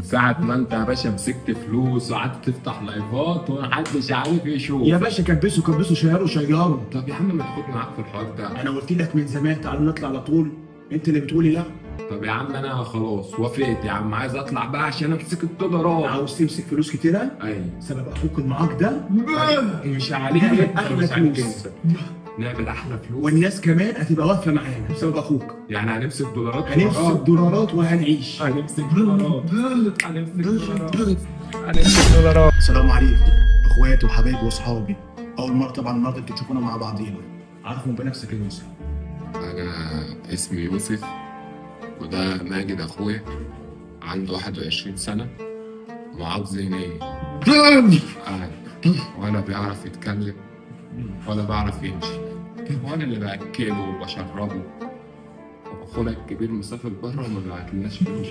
من ساعة ما انت يا باشا مسكت فلوس وقعدت تفتح لايفات ومحدش عارف يشوف. يا باشا كبسوا كبسوا، شيروا شيروا. طب يا عم ما تاخدني معاك في الحوار ده. انا قلت لك من زمان تعالوا نطلع على طول، انت اللي بتقولي لا. طب يا عم انا خلاص وافقت يا عم، عايز اطلع بقى عشان امسك الدولارات. عاوز تمسك فلوس كتيرة؟ ايوه. سبب اخوك المعاق ده مش عليك، احلى فلوس، نعمل احلى فلوس، والناس كمان هتبقى واقفة معانا بسبب اخوك. يعني هنمسك دولارات، هنمسك دولارات وهنعيش. هنمسك دولارات، هنمسك دولارات، هنمسك دولارات. السلام عليكم اخواتي وحبايبي واصحابي. اول مرة طبعا النهارده انتوا تشوفونا مع بعضينا. عارفهم بنفسك يا يوسف. انا اسمي يوسف، وده ماجد اخويا، عنده 21 سنة، معاق ذهنيا، ولا بيعرف يتكلم ولا بعرف يمشي، وانا اللي باكله وبشربه. واخونا الكبير مسافر بره وما بيبعتلناش فلوس.